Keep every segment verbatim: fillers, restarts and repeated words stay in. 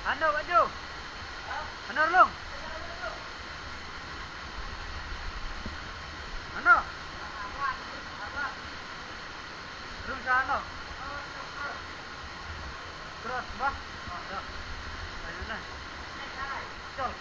Ano, Baju? Ano, Rlung? Ano? Rung sa ano? Cross ba? Oh, dah. Ayo na. Chol.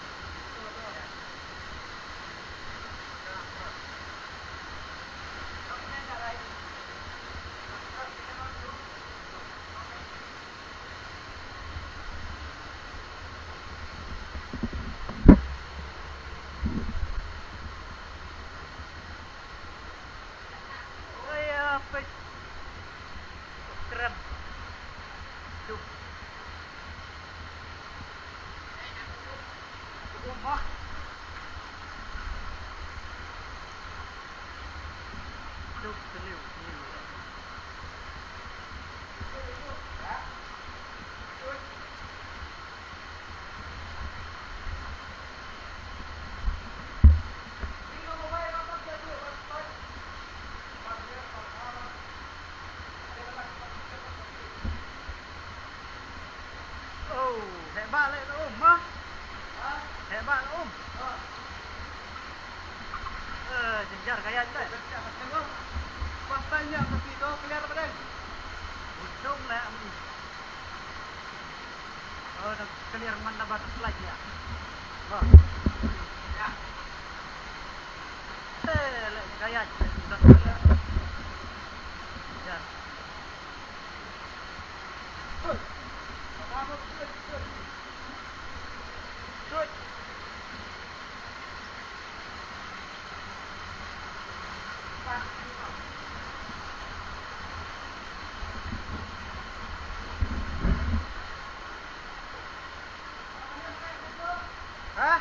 Oi, apa? Keren. Duh. Duh, mah. Duh, teliu, teliu. Oh, heh ba leh la um, ha? Heh ba la um. Eh, jynjar ka ïaid leh. Pas tanya ka phi to, clear ba dei. Untung leh, um. Oh, dah clear man na ba slide ïa. Ba. Eh, leh ka ïaid. Jynjar. Ha?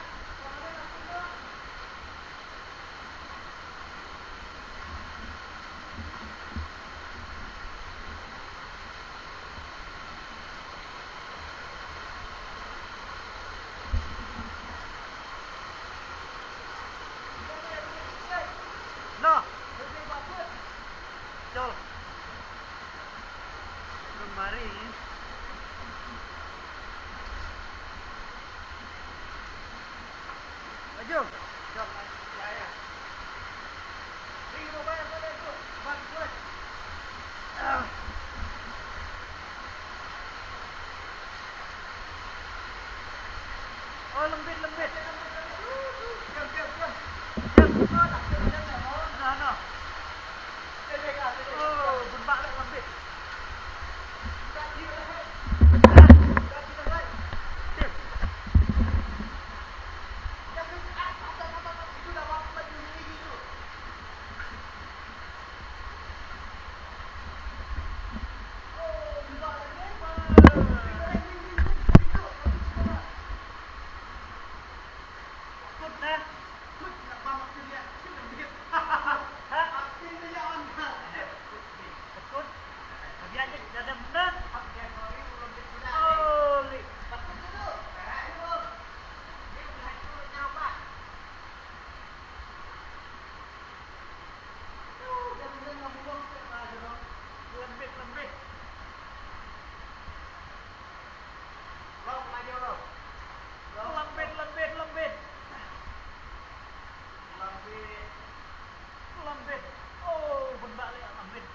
No. Chol. Kemari. Maju. Jom. Ya, ya. Ring mobile pada tu. Ban kuat. Ah. Oh, lembit, lembit. Jom, jom, jom. Jom. No, no. Oh, bun bak leh lembit. Lembit, lembit. Lembit, lembit, lembit. Lembit. Lembit. Oh, bun bak leh lembit.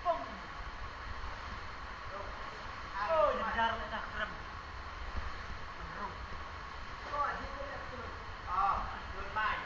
Pong. Oh, jynjar leh dah, krem. Rung. Oh, good line.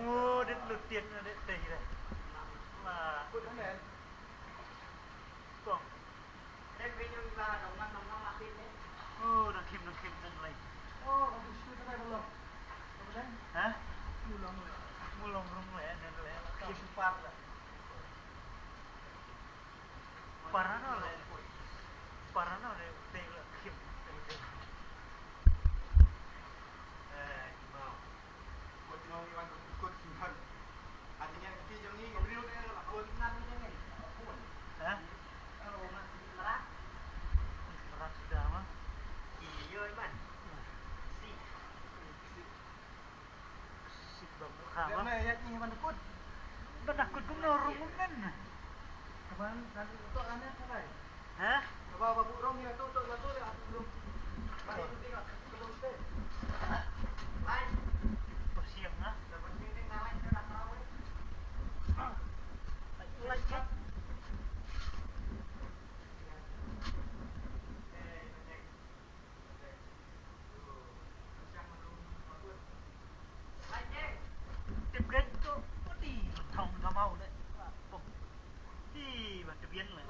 Oh, dit lut tiet na dit tei deh. La. Kong. Oh, dang khim, dang khim, dang lei. Ha? Mulong rung lei, dang lei. Parano le. Parano le, dei la khim. Eh, mau. Kut mau iwan kut kut simpan. Artinya, kita jong ni, kau beri lu tengah lah, kau ingat ni jangan. Apa pun? Ha? Kalau nak sedikit merah. Merah sudah mah. Iya, Iman. Si. Si. Sik bang ka ba. Ban nakut kumno rung kumnen. Kaban kan to ane ka bai. Ha? Kaba ba bu rong ïa to to ïa to ïa to. Bai tu tengok tu tu te. Bai. Bersiang ah. Dapat ni ni nalai ke nak tahu. Bai. Tip gen to, odi thong kamau le. Pom. Di ba tip gen le.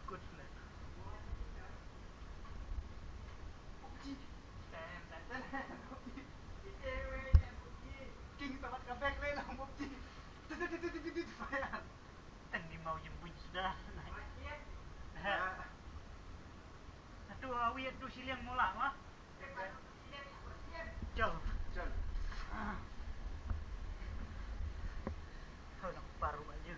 Good le. King sabat ka bek le lang pop ji. Teng ni mau jembuin sudah. Atu awi atu siliang mula mah. Jom. Jom. Hau nak paru aja.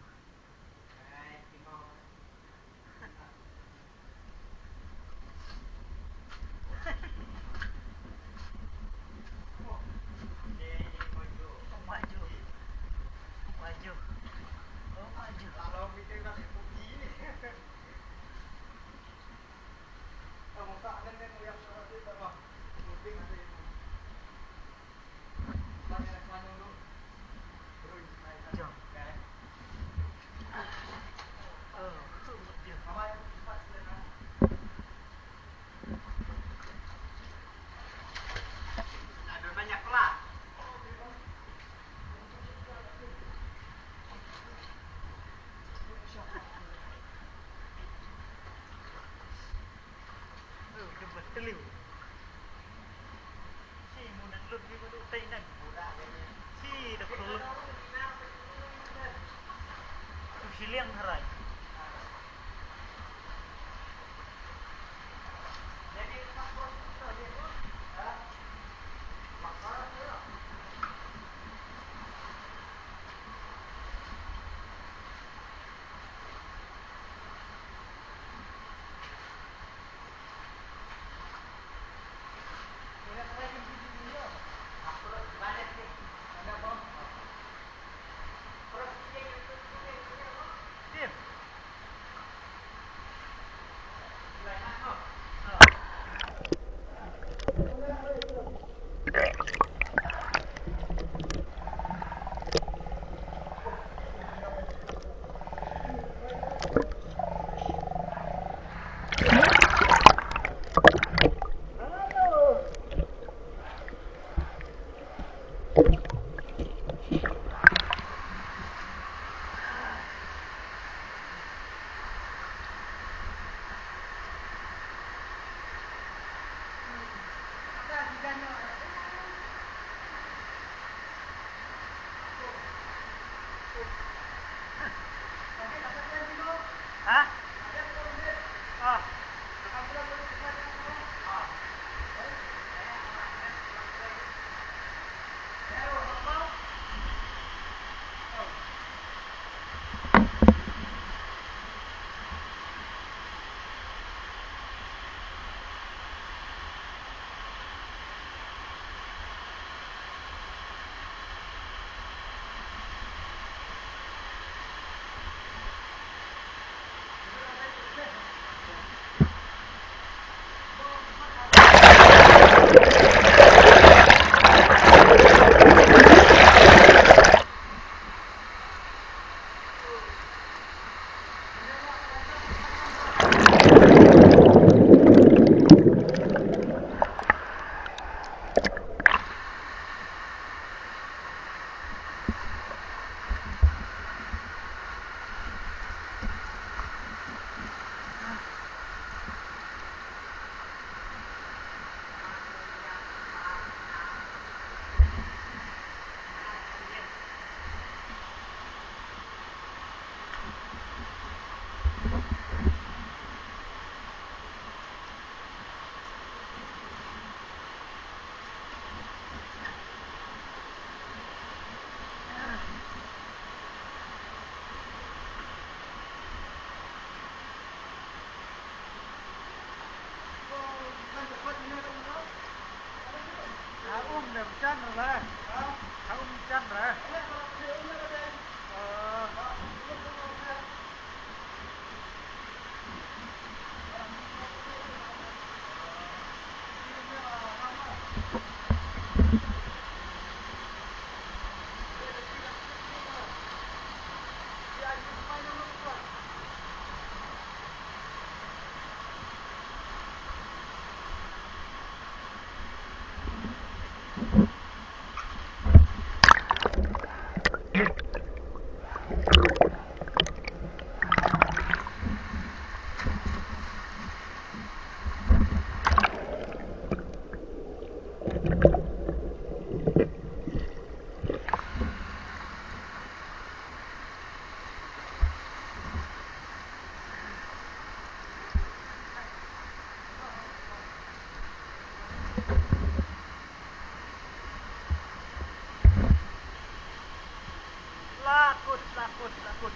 Lakut, lakut, lakut.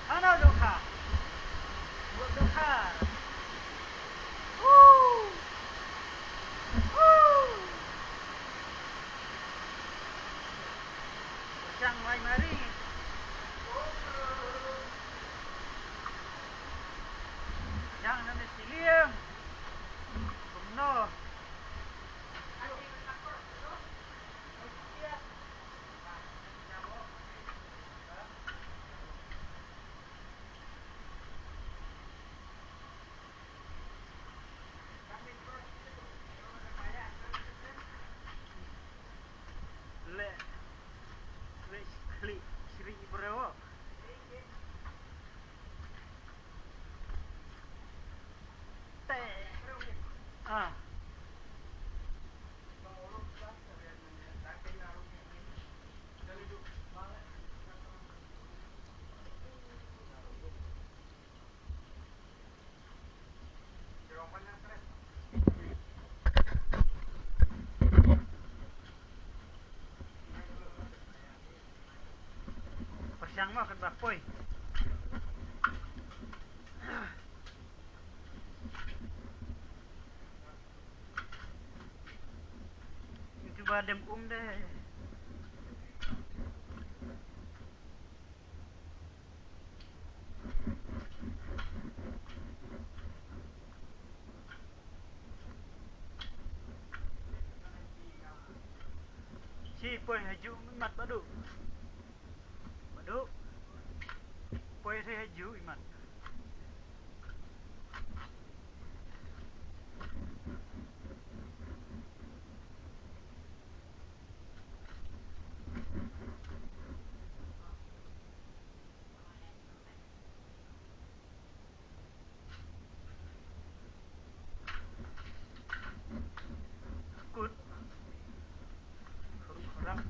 Hano dongkha? Buat dongkha. Woo! Woo! Jang lai mari. Jang na ne siliang. Kumno? Le, le, le, sri, sri, bro. Te. Ah. Pyrshang mo katba poi. Ito ba dem um de. Shi poi ha ju mat badu. Badu. Poi re ha ju imat. Kut. Kut, kut.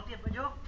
Tip ba juk.